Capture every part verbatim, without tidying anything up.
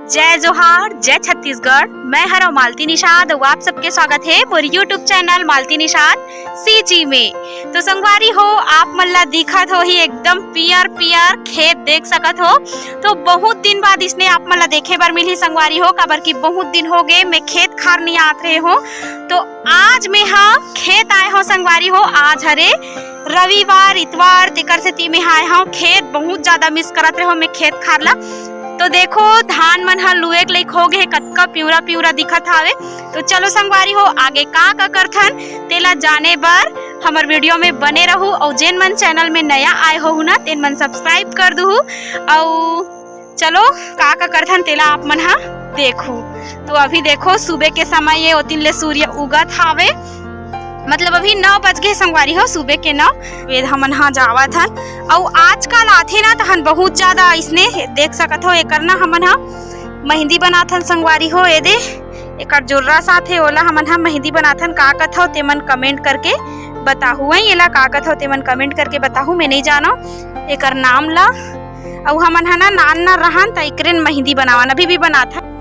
जय जोहार, जय छत्तीसगढ़। मैं हरव मालती निषाद अउ आप सबके स्वागत हे मोर YouTube channel Malti Nishad CG में। तो संगवारी हो, आप मन ला दिखत होही एकदम पियर पियर खेत देख सकत हो। तो बहुत दिन बाद इसने आप मन ला देखे बर मिलही संगवारी हो, काबर कि बहुत दिन हो गए मैं खेत खार नहीं आत रहे हो। तो आज मैं हा खेत आए हो संगवारी हो, आज हरे रविवार इतवार, तेकर सेती मैं हा आए हो खेत। बहुत ज्यादा मिस करत रहे हो मैं खेत खार ला। तो देखो धान मन ह लुए के लइक हो गए हे, कतका पिंवरा पिंवरा दिखत हावे। तो चलो संगवारी हो, आगे का का करथन तेला जाने बर हमर वीडियो में बने रहू। अउ जेन मन चैनल में नया आए हो ना, तेन मन सब्सक्राइब कर दूहू। अउ चलो का का करथन तेला आप मन ह देखू। तो अभी देखो सुबह के समय ये ओतिन ले सूर्य उगत हावे, मतलब अभी नौ बज गए संगवारी हो, सुबह के नौ। वेद हमन ह जावत हन। अउ आजकल आथे ना तहन बहुत ज्यादा इसने देख सकत हो, एकर ना हमन ह मेहंदी बनाथन संगवारी हो। एदे एकर जो रस आथे ओला हमन ह मेहंदी बनाथन। का कथव तेमन कमेंट करके बताहू। एला का कथव तेमन कमेंट करके बताहू, मैं नहीं जानव एकर नाम ला। अउ हमन ह ना नान ना रहन त एकरे मेहंदी बनावन, अभी भी बनाथन।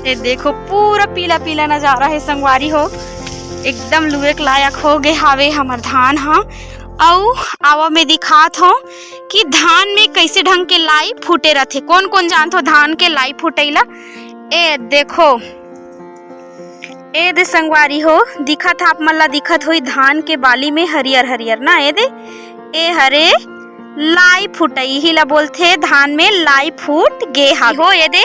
ये देखो पूरा पीला पीला नजारा है संगवारी हो, एकदम लुए के लायक हो गए हावे हमर धान ह। अउ आवा मैं दिखात हूँ कि धान में कैसे ढंग के लाई फूटे रथे। कौन कौन जानथो धान के लाई फूटई ला? ए देखो, ए दे संगवारी हो, दिखत आप मन ला दिखत होई धान के बाली में हरियर हरियर ना, ए दे, ए हरे लाई फुटई ही ला बोलथे, धान में लाई फूट गे हावे हो। ये दे,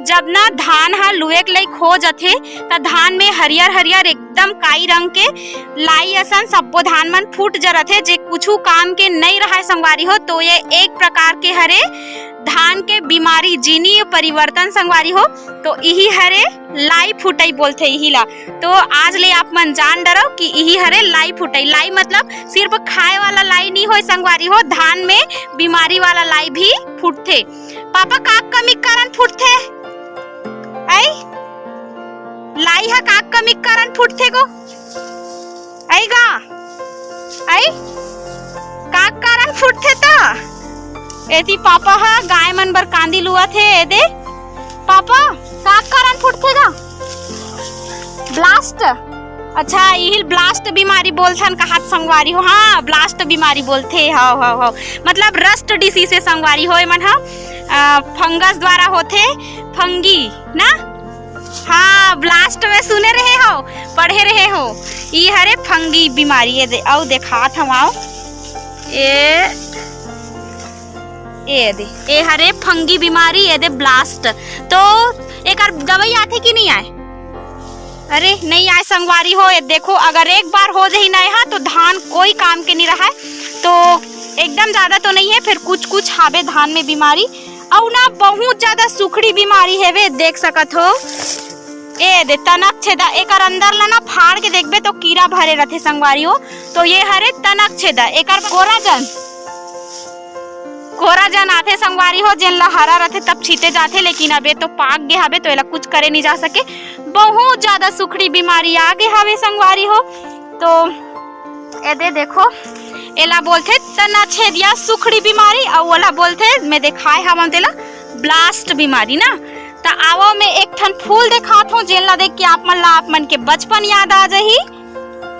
जब ना धान ह लुए के लायक हो जथे, त धान में हरियर हरियर एकदम काई रंग के लाई असन सब्बो धान मन फूट जरथे, जे कुछु काम के नई रहाय संगवारी हो। तो ये एक प्रकार के हरे धान के बीमारी, जीनी परिवर्तन संगवारी हो। तो इही हरे लाई फुटई बोलथे इही ला। तो आज ले आप मन जान डरव कि इही हरे लाई फुटई। लाई मतलब सिर्फ खाए वाला लाई नहीं होय संगवारी हो, धान में बीमारी वाला लाई भी फुटथे। पापा, का कमी के कारण फुटथे? आई, लाई ह का कमी के कारण फुटथे गो? आई गा, आई, का कारण फुटथे त? एती पापा ह गाय मन बर कांदी लुवत हे। ए दे पापा, का कारण फुटथे गा? ब्लास्ट। अच्छा, इहिल ब्लास्ट बीमारी बोलथन कहत संगवारी हो। हाँ, ब्लास्ट बीमारी बोलथे। हव, हव, हव। मतलब रस्ट डिसीज से संगवारी हो, एमन ह, अ, फंगस द्वारा होथे, फंगी ना। हाँ, ब्लास्ट में सुने रहे हो, पढ़े रहे हो। ई हरे फंगी बीमारी। ये दे, अउ देखात हव, आओ। ए, ए दे, ए हरे फंगी बीमारी, ए दे ब्लास्ट। तो एकर दवाई आथे कि नहीं आए? अरे, नहीं आए संगवारी हो। ये देखो, अगर एक बार हो जाही ना एहा, तो धान कोई काम के नहीं रहाय। तो एकदम ज्यादा तो नहीं है, फिर कुछ कुछ हावे धान में बीमारी। अउ ना बहुत ज्यादा सुखड़ी बीमारी हेवे, देख सकत हो। ए दे तनक छेदा, एकर अंदर ला ना फाड़ के देखबे तो कीरा भरे रथे संगवारी हो। तो ये हरे तनक छेदा, एकर कोराजन, कोराजन आथे संगवारी हो, जेन ला हरा रथे तब छीटे जाथे, लेकिन अब ये तो पाक गे हवे तो एला कुछ करे नहीं जा सके। बहुत ज्यादा सुखड़ी बीमारी आ गे हवे संगवारी हो। तो एदे देखो, एला बोलथे तना छेदिया सुखड़ी बीमारी, अउ ओला बोलथे, मैं देखाए हवन तेला, ब्लास्ट बीमारी ना। त आवो, मैं एक ठन फूल देखात हूँ, जेन ला देख के आप मन ला आप मन के बचपन याद आ जाही।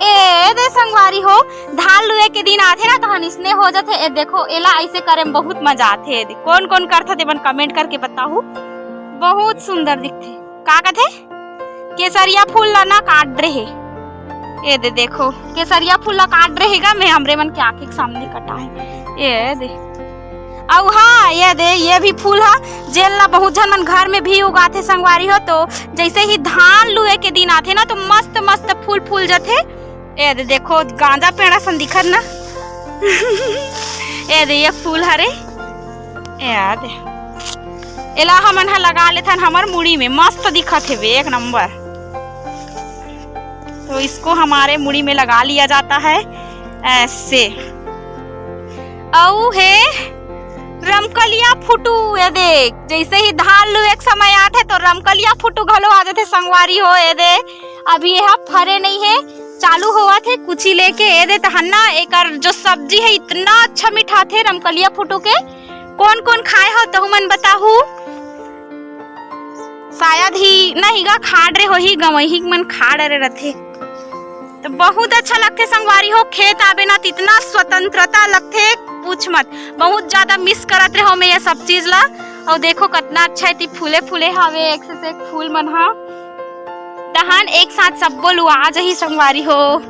ए दे संगवारी हो, धान लुए के दिन आथे ना, तहन इसने हो जाथे। ए देखो, एला ऐसे करे में बहुत मजा आथे। ए दे, कौन कौन करथे तेमन कमेंट करके बताहू। बहुत सुंदर दिखथे। का कथे? केसरिया फूल ला ना काट रहे। ए दे देखो, केसरिया फूल ला काट रहे गा, मैं हमरे मन के आँखी के सामने कटाए। ए दे। अउ हाँ, ये दे, ये भी फूल ह, जेन ला बहुत झन मन घर में भी उगाथे संगवारी हो। तो जैसे ही धान लुए के दिन आथे ना, तो मस्त मस्त फूल फूल जथे। ए दे देखो, गांजा पेड़ असन दिखत ना। ए दे, ये फूल हरे। ए दे, एला हमन ह लगा लेथन हमर मुड़ी में, मस्त दिखत हेवे, एक नंबर। तो इसको हमारे मुड़ी में लगा लिया जाता है ऐसे। अउ हे रमकलिया फुटू, ये देख, जैसे ही धान लुए के समय आथे तो रमकलिया फुटू घलो आ जाथे संगवारी हो। ये दे, अभी ये ह फरे नहीं है, चालू होवत हे कुची लेके। ये दे तहन्ना, एकर जो सब्जी है इतना अच्छा मिठाथे रमकलिया फुटू के, कोन कोन खाए हो तहू मन बताहू। शायद ही नहीं गा, खाड़ रे होही, गंवइही मन खाड़ रे रथे। तो बहुत अच्छा लगथे संगवारी हो, खेत आबे ना, त इतना स्वतंत्रता लगथे, पूछ मत। बहुत ज्यादा मिस करत रहे हो मैं ये सब चीज ला। और देखो कितना अच्छा एती फूले फूले हावे, एक से एक फूल मन हा। तहन एक साथ सब्बो लुआ जही संगवारी हो।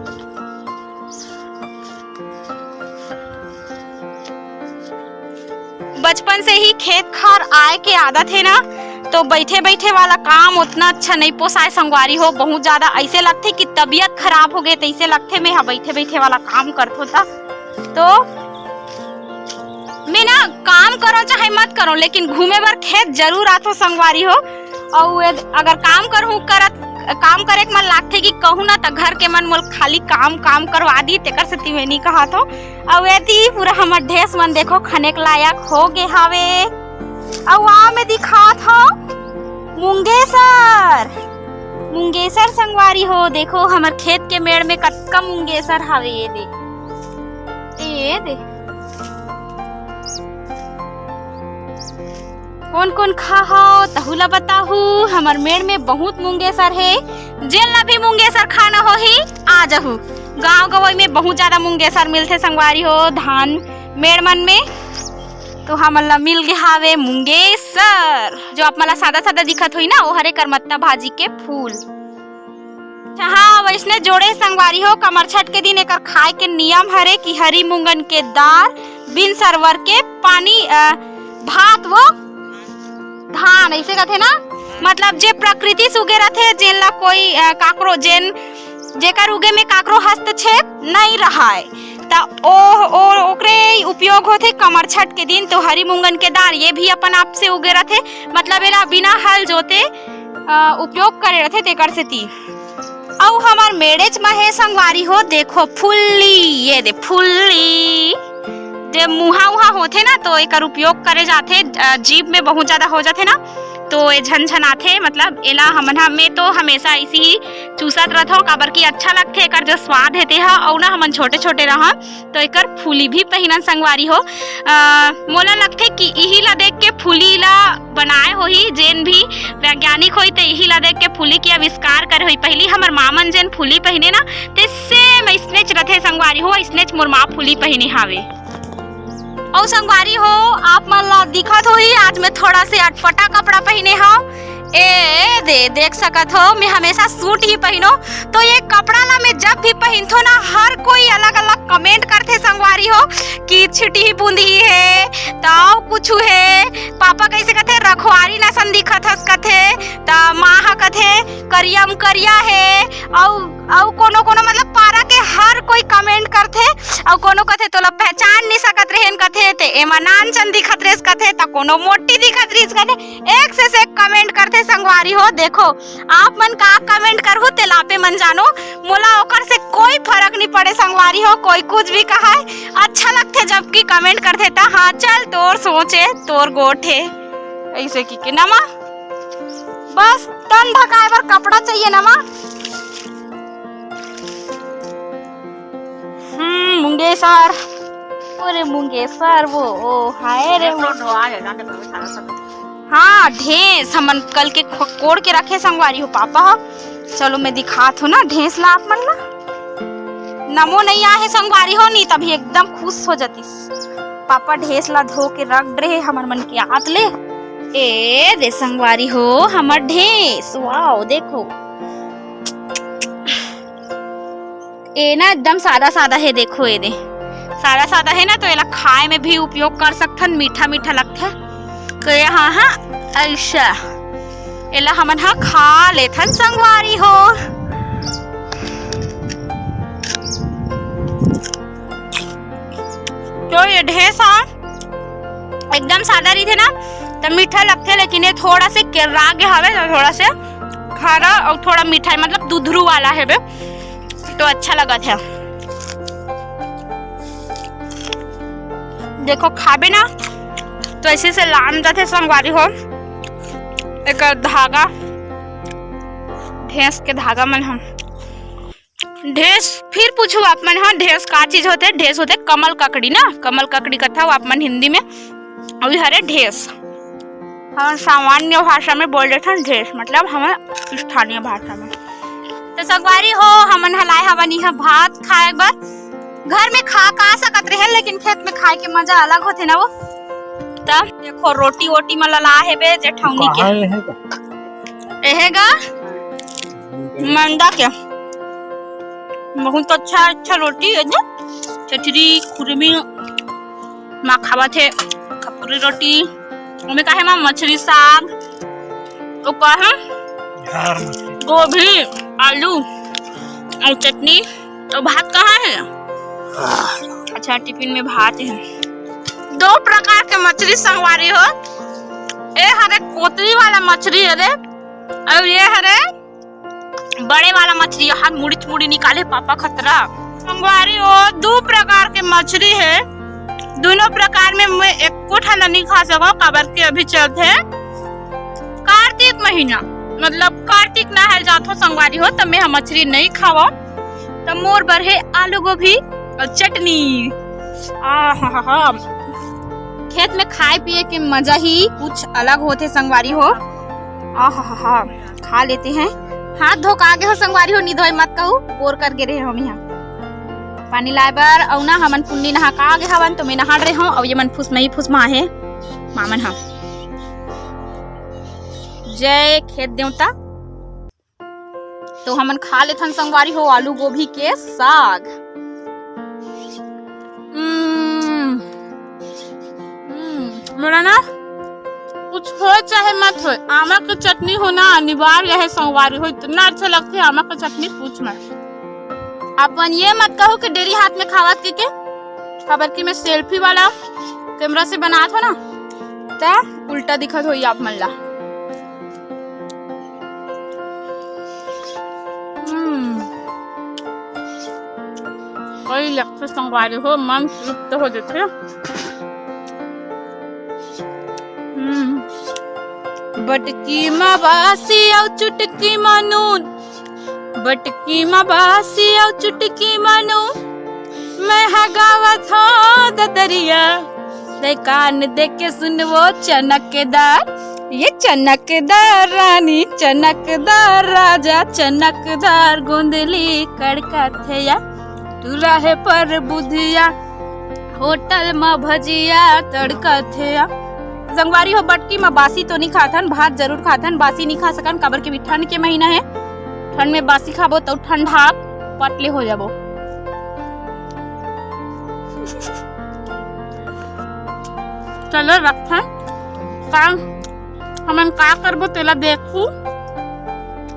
बचपन से ही खेत खार आए के आदत है ना, तो बैठे बैठे वाला काम उतना अच्छा नहीं पोसाए संगवारी हो। बहुत ज्यादा ऐसे लगथे कि तबीयत खराब हो गए, तैसे लगथे मैं हा बैठे बैठे वाला काम करथो त। तो मैं ना काम करो चाहे मत करो, लेकिन घूमे बर खेत जरूर आथो संगवारी हो। और अगर काम करहूँ, करत काम करे के मन लागथे कि कहूँ ना, त घर के मन मोल खाली काम काम करवा दी, तेकर सेती मैं नहीं कहा थो। अउ एती पूरा हमर ढेस मन देखो खने के लायक हो गे हावे। अउ आ में दिखात हो मुंगेसर, मुंगेसर संगवारी हो, देखो हमर खेत के मेड़ में कतका मुंगेसर हावे। ये दे, ये दे, कोन कोन खा हो तहू ला बताहू। हमर मेड़ में बहुत मुंगेसर हे, जेन ला भी मुंगेसर खाना होही आ जहू। गांव गवई में बहुत ज्यादा मुंगेसर मिलथे संगवारी हो, धान मेड़ मन में। तो हमन ला मिल गे हावे मुंगेसर, जो आप मन ला सादा सादा दिखत होही ना, ओ हरे करमत्ता भाजी के फूल। अच्छा, हाँ, वैसने जोड़े संगवारी हो, कमरछठ के दिन एकर खाए के नियम हरे कि हरी मूंगन के दार, बिन सरवर के पानी, अ, भात वो धान, ऐसे कथे ना, मतलब जे प्रकृति से उगे रथे, जेन ला कोई, अ, काकरो, जेन, जेकर उगे में काकरो हस्तक्षेप नहीं रहाय, त ओ, ओ, ओकरे उपयोग होथे कमरछठ के दिन। तो हरी मूंगन के दार, ये भी अपन आप से उगे रथे, मतलब एला बिना हल जोते, अ, उपयोग करे रथे, तेकर सेती। अउ हमर मेड़ेच म हे संगवारी हो, देखो फुल्ली, ये दे फुल्ली, जे मुहा उहा होथे ना, तो एकर उपयोग करे जाथे, अ, जीभ में बहुत ज्यादा हो जाथे ना, तो ये झनझनाथे, मतलब एला हमन ह, मैं तो हमेशा ऐसी ही चूसत रथों, काबर कि अच्छा लगथे एकर जो स्वाद हे तेहा। अउ ना हमन छोटे छोटे रहन, तो एकर फूली भी पहिनन संगवारी हो। अ, मोला लगथे कि इही ला देख के फूली ला बनाए होही, जेन भी वैज्ञानिक होही, ते इही ला देख के फूली के आविष्कार करे होही। पहिली हमर मामन जेन फूली पहिने ना, ते सेम अइसनेच रथे संगवारी हो, अइसनेच मोर माँ फूली पहिने हावे। अउ संगवारी हो, आप मन ला दिखत होही, आज मैं थोड़ा से अटपटा कपड़ा पहिने हव। ए दे, देख सकत हो, मैं हमेशा सूट ही पहिनो, तो ये कपड़ा ला मैं जब भी पहिनथो ना, हर कोई अलग-अलग कमेंट करथे संगवारी हो कि छिटही बुंदही हे, त अउ कुछु हे, पापा कैसे कथे, रखवारी नसन दिखत हस कथे, त माँ ह कथे करिया म करिया हे, अउ, अउ कोनो कोनो मतलब पारा के हर कोई कमेंट करथे, अउ कोनो कथे तोला पहचान नहीं सकत रहेन कथे, ते एमा नान चन दिखत रेस कथे, त कोनो मोटी दिखत रिस कथे, एक से एक कमेंट करथे संगवारी हो। देखो, आप मन का कमेंट करहू, तेला आपे मन जानो, मोला ओकर से कोई फर्क नहीं पड़े संगवारी हो, कोई कुछ भी कहाय, अच्छा लगथे जबकि कमेंट करथे त। हाँ, चल, तोर सोच हे, तोर गोठ हे, ऐसे की के नमा, बस तन ढकाए बर कपड़ा चाहिए नमा। हम्म, मुंगेसर, अरे मुंगेसर, वो, ओ, हाय रे, वो। हाँ, ढेंस हमन कल के खो-, कोड़ के रखे संगवारी हो पापा ह। चलो, मैं दिखात हूँ ना ढेंस ला आप मन ला। नमो नहीं आहे संगवारी हो, नहीं तभी एकदम खुश हो जातिस। पापा ढेंस ला धो के रख रहे हमर मन के आत ले। ए दे संगवारी हो, हमर ढेंस, वाओ, देखो। ए ना एकदम सादा सादा हे, देखो ए दे, सादा सादा हे ना, तो एला खाए में भी उपयोग कर सकथन, मीठा मीठा लगथे। तो ये हाँ, हाँ, ऐसा एला हमन हा खा लेथन संगवारी हो। तो ये ढेंस हा एकदम सादा रहिथे ना, तो मीठा लगथे, लेकिन ये थोड़ा से केर्रा गे हवे, तो थोड़ा से खारा और थोड़ा मीठा है, मतलब दुधरू वाला है बे, तो अच्छा लगत है। देखो, खाबे ना तो ऐसे से लाम जाथे संगवारी हो। एक धागा, ढेंस के धागा मन हम ढेंस, फिर पूछू आप मन, हाँ, ढेंस का चीज होथे? ढेंस होथे कमल ककड़ी ना, कमल ककड़ी कथव आप मन हिंदी में। अउ ये हरे ढेस, हमन सामान्य भाषा में बोल देथन ढेस, मतलब हमन स्थानीय भाषा में। तो संगवारी हो, हमन ह लाए हवन इहाँ भात खाए बर। घर में खा का सकत रहे, लेकिन खेत में खाए के मजा अलग होथे ना वो। तब देखो, रोटी वोटी मन ला लाए हेबे जेठौनी के। कहाँ हे का? एहे गा मंदा के। बहुत अच्छा अच्छा रोटी हे ना, चचरी कुरमी मा खावत हे कपूरी रोटी। ओमे का हे मा मछली साग, ओ का हे गोभी, आलू अउ चटनी। अउ भात कहाँ हे? अच्छा, टिफिन में भात हे। दो प्रकार के मछली संगवारी हो, ए हरे कोतरी वाला मछली हरे, अउ ये हरे बड़े वाला मछली, हाथ मुड़ी मुड़ी निकाले पापा खतरा। संगवारी हो, दो प्रकार के मछली हे, दोनों प्रकार में मैं एको ठन नहीं खा सको, काबर के अभी चलथे कार्तिक महीना, मतलब कार्तिक नहाए जाथो संगवारी हो, त मैं ह मछली नहीं खावो। त मोर बर हे आलू गोभी अउ चटनी। आहाहा, खेत में खाए पिए के मजा ही कुछ अलग होथे संगवारी हो। आहाहा, खा लेते हैं। हाथ धो के आगे हो संगवारी हो, निधोए मत कहू, बोर कर गे रहे हम यहाँ पानी लाए बर। अउ ना हमन पुन्नी नहा के आगे हवन, तो मैं नहा रहे हूँ, अउ ये मन फुसमही फुसमा हे मामन ह। जय खेत देवता। तो हमन खा लेथन संगवारी हो आलू गोभी के साग। हम्म, हम्म, मोला ना कुछ हो चाहे मत हो, आमा के चटनी होना अनिवार्य हे संगवारी हो। इतना अच्छा लगथे आमा के चटनी, पूछ मत। अपन ये मत कहू कि डेरी हाथ में खावत के, के, काबर कि मैं सेल्फी वाला कैमरा से बनात हो ना, त उल्टा दिखत होई आप मन ला। हम्म, कई लगथे संगवारी हो, मन तृप्त हो जथे। हम्म, बटकी मा बासी अउ चुटकी मा नून, बटकी मा बासी अउ चुटकी मा नून, मैं ह गावत हौं ददरिया, तै कान दे के सुनवो चनकदार, ये चनकदार रानी, चनकदार राजा, चनकदार गोंदली कड़कथे या, टूरा हे पर बुधिया, होटल म भजिया तड़कथे या। संगवारी हो, बटकी म बासी तो नी खाथन, भात जरूर खाथन, बासी नी खा सकन, काबर कि अभी ठंड के महीना हे, ठंड में बासी खाबो तो ठंडा पटले हो जाबो। चलो रखथन, का हमन का करबो तेला देखू।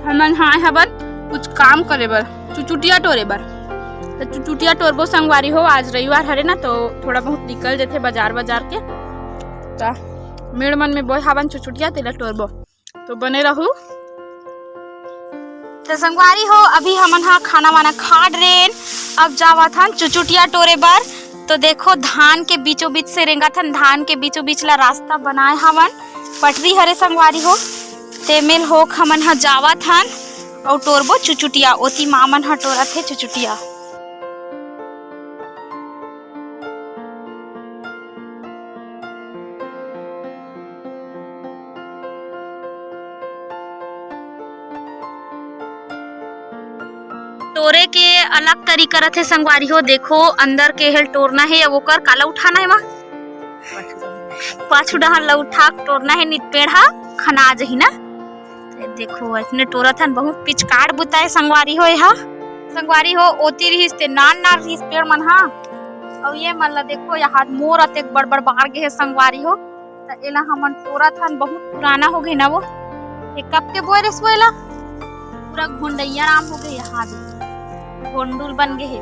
हमन हाय हवन कुछ काम करे बर, चुचुटिया टोरे बर। तो चुचुटिया टोरबो संगवारी हो, आज रविवार हरे ना, तो थोड़ा बहुत निकल जथे बाजार बाजार के। तो मेड़ मन में बोए हावन चुचुटिया, तेला टोरबो, तो बने रहू। तो संगवारी हो, अभी हमन हा खाना वाना खा डरेन, अब जावत हन चुचुटिया टोरे बर। तो देखो, धान के बीचों बीच से रेंगत हन, धान के बीचों बीच ला रास्ता बनाए हावन, पटरी हरे संगवारी हो। तेमेल होक हमन ह जावत हन अउ टोरबो चुचुटिया। ओती मामन ह टोरत हे चुचुटिया। टोरे के अलग तरीका रथे संगवारी हो। देखो, अंदर के हेल टोरना हे, अब ओकर काला उठाना हे, मा पाछू डहर ला उठा के टोरना हे, नित पेड़ हा खना जही ना। ते देखो, अइसने टोरत हन, बहुत पिचकाड़ बुताए संगवारी हो। एहा संगवारी हो, ओती रिहिस ते नान नान रिहिस पेड़ मन हा। अउ ये मन ला देखो, यहाँ मोर अतेक बड़ बड़ बाढ़ गे हे संगवारी हो। त एला हमन टोरत हन, बहुत पुराना हो गे ना वो। ये कब के बोए रेस वो एला? पूरा घोंडैया राम हो गे, यहाँ दे घोंडुल बन गे हे,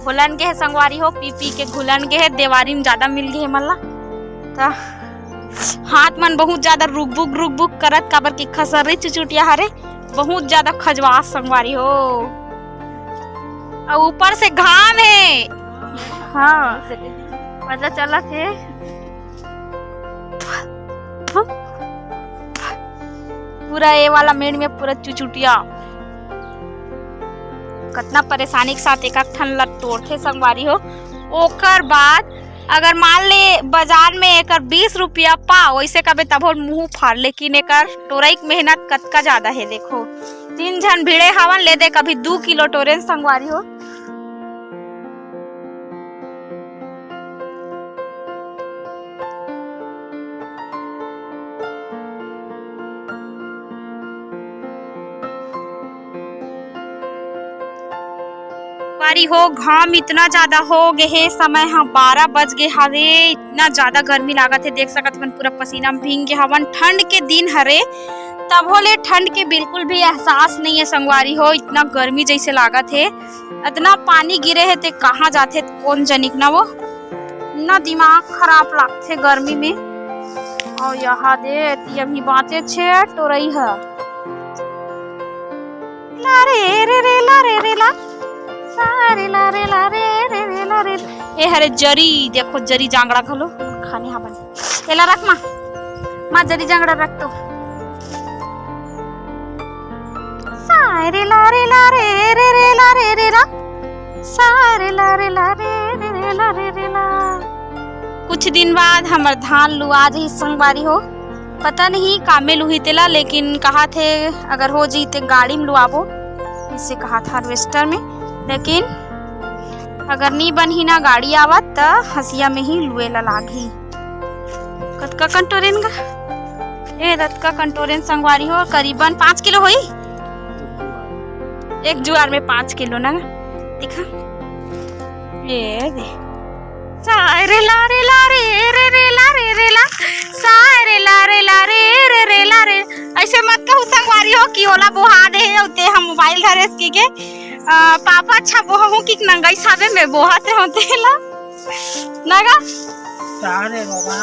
घोलन गे हे संगवारी हो, पी पी के घुलन गे हे, देवारी में ज्यादा मिल गे हे मन ला। त हाथ मन बहुत ज्यादा रुकबुक रुकबुक करत, काबर कि खसर्री चुचुटिया हरे, बहुत ज्यादा खजवास संगवारी हो। अउ ऊपर से घाम हे, हाँ, पता चलत हे। पूरा ये वाला मेड़ में पूरा चुचुटिया, कतना परेशानी के साथ एक एक ठन ला टोरथे संगवारी हो। ओकर बाद अगर मान ले बाजार में एकर बीस रुपया पाव, वैसे कबे तभो मुंह फाड़, लेकिन एकर टोरई के मेहनत कतका ज्यादा हे। देखो, तीन झन भिड़े हवन, ले दे कभी दू किलो टोरेन संगवारी हो। बारी हो, घाम इतना ज्यादा हो गे हे, समय ह बारह बज गे हवे। इतना ज्यादा गर्मी लागत हे, देख सकत हवन पूरा पसीना में भींग गे हवन। ठंड के दिन हरे, तभो ले ठंड के बिल्कुल भी एहसास नहीं है संगवारी हो, इतना गर्मी जैसे लागत हे। इतना पानी गिरे हे ते कहाँ जाथे कोन जनिक ना वो, इतना दिमाग खराब लागथे गर्मी में। और यहाँ दे ती अभी बाँचे छे टोरई ह। ला रे रे रे, ला रे रे ला, सा रे ला रे ला रे रे रे ला रे। ए हरे जरी, देखो जरी जांगड़ा घलो खाने हा बने। एला रख माँ, माँ जरी जांगड़ा रख तो। सा रे ला रे ला रे रे रे ला रे रे ला, सा रे ला रे ला रे रे रे ला रे रे ला। कुछ दिन बाद हमर धान लुआ जही संगवारी हो। पता नहीं कामे लुही तेला, लेकिन कहा थे अगर हो जी ते गाड़ी में लुआबो, इसे कहा था हार्वेस्टर में। लेकिन अगर नी बनही ना गाड़ी आवत, त हंसिया में ही लुए ला लागही। कतका कंटोरेन गा? ए, कतका कंटोरेन संगवारी हो, करीबन पाँच किलो होई। एक जुआर में पाँच किलो ना, देखा। ए दे। सा रे ला रे ला रे रे रे ला रे रे ला। सा रे ला रे ला रे रे रे ला रे। ऐसे मत कहू संगवारी हो कि ओला बोहा दे हे, ते हम मोबाइल धरे के, के। आ, पापा अच्छा बोहू कि नंगई साबे में बोहा ते होते ला। ना गा? सारे बाबा।